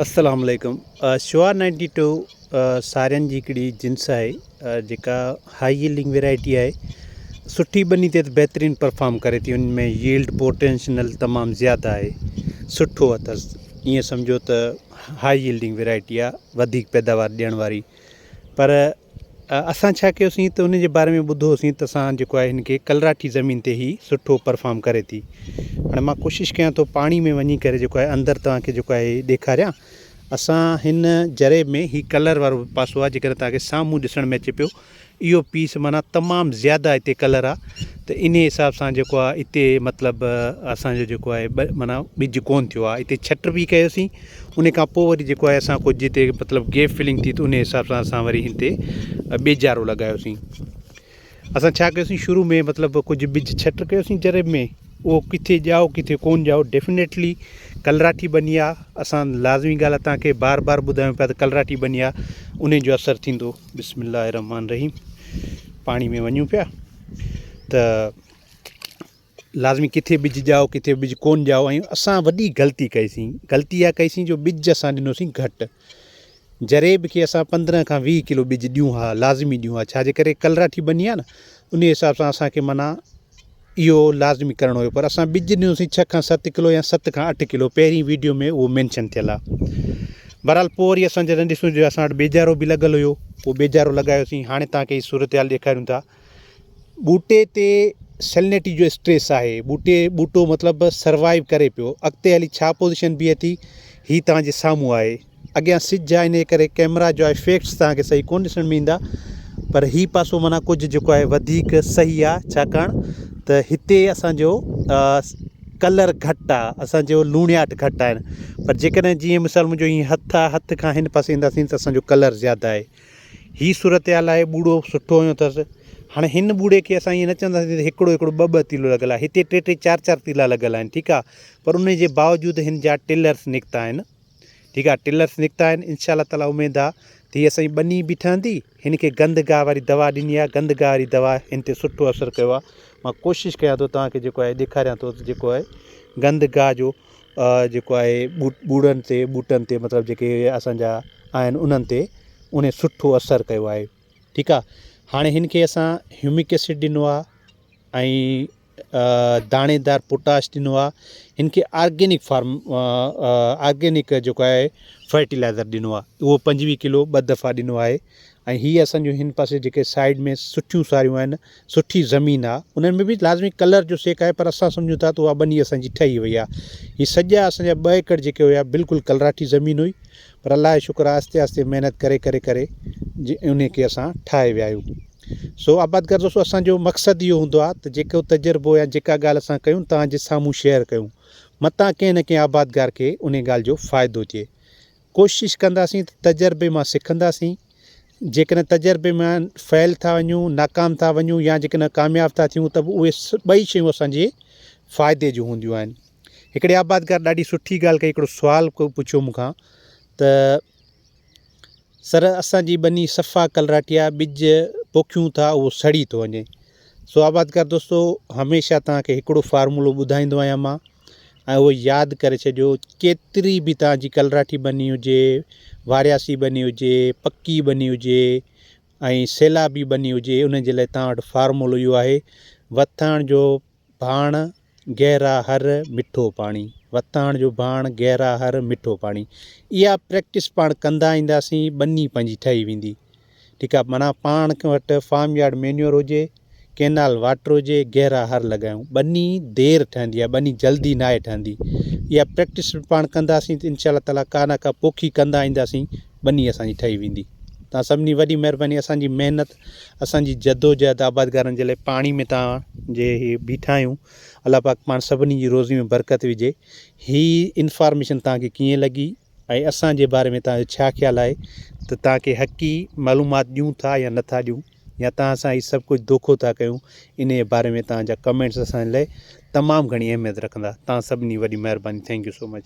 السلام عليڪم شعاع ninety two سارين جي هڪڙي جنس آهي جيڪا هائي ييلڊنگ ويرائٽي آهي سٺي ٻني تي بهترين پرفارم ڪري ٿي ان ۾ ييلڊ پوٽينشنل تمام زياده آهي سٺو اٿس ائين سمجهو ته هائي ييلڊنگ ويرائٽي آهي وڌيڪ پيداوار ڏيڻ واري پر اسان ڇا ڪيوسين ته ان جي باري ۾ ٻڌوسين ته اسان جيڪو آهي هن کي ڪلراٺي زمين تي هي سٺو پرفارم ڪري ٿي هاڻي مان ڪوشش ڪيان ٿو پاڻي ۾ وڃي ڪري جيڪو آهي اندر توهان کي جيڪو آهي ڏيکاريان اسان هن جري ۾ هي ڪلر وارو پاسو آهي جيڪڏهن توهان کي سامهون ڏسڻ ۾ اچي پيو اهو پيس معنيٰ تمام زياده هتي ڪلر آ ته انهي حساب سان جيڪو آ اتي مطلب اسان جو جيڪو آهي معنيٰ ٻج ڪون ٿيو آ اتي ڇٽ به ڪيوسين ان کان پوء وري جيڪو آهي اسان ڪجهه جتي مطلب گيپ فلنگ ٿي ته انهي حساب سان اسان وري هتي ٻيجارو لڳايوسين اسان ڇا ڪيوسين شروع ۾ مطلب ڪجهه ٻج ڇٽ ڪيوسين جريب ۾ اهو ڪٿي ڄائو ڪٿي ڪون ڄائو ڊيفنيٽلي ڪلراٺي ٻني آ اسان لازمي ڳالهه تان کي بار بار ٻڌايون پيا ته ڪلراٺي ٻني آ انهي جو اثر ٿيندو بسم الله الرحمٰن الرحيم پاڻي ۾ وڃون پيا ته لازمي ڪٿي ٻج ڄائو ڪٿي ٻج ڪون ڄائو ۽ اسان وڏي غلطي ڪئيسين غلطي اها ڪئيسين جو ٻج اسان ڏنوسين گهٽ جريب کي اسان 15 کان 20 ڪلو ٻج ڏيون ها لازمي ڏيون ها ڇا جي ڪري ڪلراٺي ٻني آ نه ان حساب سان اسان کي معنيٰ اهو لازمي ڪرڻو هيو پر اسان ٻج ڏنوسين ڇهه کان ست ڪلو يا ست کان اٺ ڪلو پهرين ويڊيو ۾ اهو مينشن ٿيل آ بهرحال پوء وري اسان جڏهن ڏسون جو اسان وٽ ٻيجارو به لڳل هيو پوء ٻيجارو لڳايوسين هاڻي توهان کي هي صورتحال ڏيکاريون ٿا ٻوٽي تي سيلنيٽي جو اسٽريس آهي ٻوٽي ٻوٽو مطلب سروائيو ڪري پيو اڳتي هلي ڇا پوزيشن بيهي ٿي هي توهان جي سامهون آهي اڳيان سج آهي انهي ڪري ڪيمرا جو افيڪٽس توهان کي صحيح ڪون ڏسڻ ۾ ايندا پر هي پاسو معنيٰ ڪجهه جيڪو آهي وڌيڪ صحيح آهي ڇاڪاڻ ته هتي اسانجو ڪلر گهٽ آهي اسانجو لوڻياٽ گهٽ آهن پر جيڪڏهن جيئن مثال منهنجو هي هٿ آهي هٿ کان هن پاسي اينداسين ته اسانجو ڪلر زياده آهي هي صورتحال آهي ٻوڙو سٺو هنيو اٿس هاڻي هن ٻوڙي کي اسان ائين نه چونداسين ته هڪڙو هڪڙو ٻه ٻه تيلو لڳل آهي هتي ٽي ٽي چار چار تيلا لڳل آهن ٺيڪ آهي پر ان جي باوجود هن جا ٽلرس نڪتا آهن ٺيڪ آهي ٽلرس نڪتا آهن انشاء الله تعالي اميد آهي ته هي اسان جي ٻني به ٺهندي هن کي گند گاهه واري دوا ڏني آهي گند گاهه واري دوا هن تي سٺو اثر ڪيو آهي مان ڪوشش ڪيان ٿو توهان کي جيڪو آهي ڏيکاريان ٿو جيڪو آهي گند گاهه جو جيڪو آهي ٻوڙن تي ٻوٽن تي مطلب جيڪي اسان جا آهن انهن تي انهي سٺو اثر ڪيو آهي ٺيڪ آهي هاڻي هن کي اسان هيومڪ ايسڊ ڏنو آهي ۽ داڻيدار پوٽاش ڏنو آهي هن کي آرگينڪ فارم آرگينڪ جيڪو آهي فرٽيلائزر ڏنو آهي اهو 25 ڪلو ٻه دفعا ڏنو آهي ۽ هي اسان جون هن پاسي جيڪي سائيڊ ۾ سٺيون ساريون آهن سٺي زمين آ انهن ۾ به لازمي ڪلر جو سيڪ آهي پر اسان سمجهون ٿا ته اها ٻني اسان جي ٺهي وئي آ هي سڄا اسان جا ٻه ايڪڙ جيڪي هيا بلڪل ڪلراٺي زمين هئي پر الله جو شڪر آ آهستي آهستي محنت ڪري ڪري ڪري انهي کي اسان ٺاهي ويا آهيون سو آبادگار دوستو اسان جو مقصد اهو هوندو آ ته جيڪو تجربو يا جيڪا ڳالهه اسان ڪيون توهان جي سامهون شيئر ڪيون متان ڪنهن نه ڪنهن آبادگار کي انهي ڳالهه جو فائدو ٿئي ڪوشش ڪنداسين ته تجربي مان سکنداسين. جيڪڏهن تجربي مان فيل ٿا وڃون، ناڪام ٿا وڃون يا جيڪڏهن ڪامياب ٿا ٿيون ته به اهي ٻئي شيون اسان جي فائدي جون هونديون آهن. هڪڙي آبادگار ڏاڍي سٺي ڳالهه ڪئي، هڪڙو سوال پڇيو مون کان ته سر اسان جي ٻني صفا ڪلراٺي آهي، ٻج پوکيون ٿا اهو سڙي ٿو وڃي. سو آبادگار دوستو هميشه توهان کي هڪڙو فارمولو ٻڌائيندو آهيان مان ۽ اهو ياد ڪري ڇڏيو ڪيتري به توهان جي ڪلراٺي ٻني هجي، وارياسي ٻني هجي، پڪي ٻني هجي ۽ سيلابي ٻني هجي ان جي لاء توهان وٽ فارمولو اهو آهي وٿاڻ جو ڀاڻ گهرا هر مٺو پاڻي وٿاڻ جو ڀاڻ گهرا هر مٺو پاڻي اها پريڪٽس پاڻ ڪندا اينداسين ٻني پنهنجي ٺهي ويندي ٺيڪ آ معنيٰ پاڻ وٽ فارم يارڊ مينيور هجي ڪينال واٽر هجي گهرا هر لڳايون ٻني دير ٺهندي آ ٻني جلدي ناهي ٺهندي اها پريڪٽس به پاڻ ڪنداسين ته انشاء الله تعاليٰ ڪا نه ڪا پوکي ڪندا اينداسين ٻني اسان جي ٺهي ويندي تان سڀني وڏي مهرباني اسان جي محنت اسان جي جدوجهد آبادگارن جي لاء پاڻي ۾ تان جي هي بيٺا آهيون الله پاڪ پاڻ سڀني جي روزي ۾ برڪت وجهي هي انفارميشن تان کي ڪيئن لڳي ۽ اسان جي باري ۾ توهان جو ڇا خيال آهي ته توهان کي حقي معلومات ڏيون ٿا يا نه ٿا ڏيون يا توهان سان هي سڀ ڪجهه دوکو ٿا ڪيون انهي باري ۾ توهان جا ڪمينٽس اسان لاء تمام گهڻي اهميت رکندا توهان سڀني وڏي مهرباني thank you so much.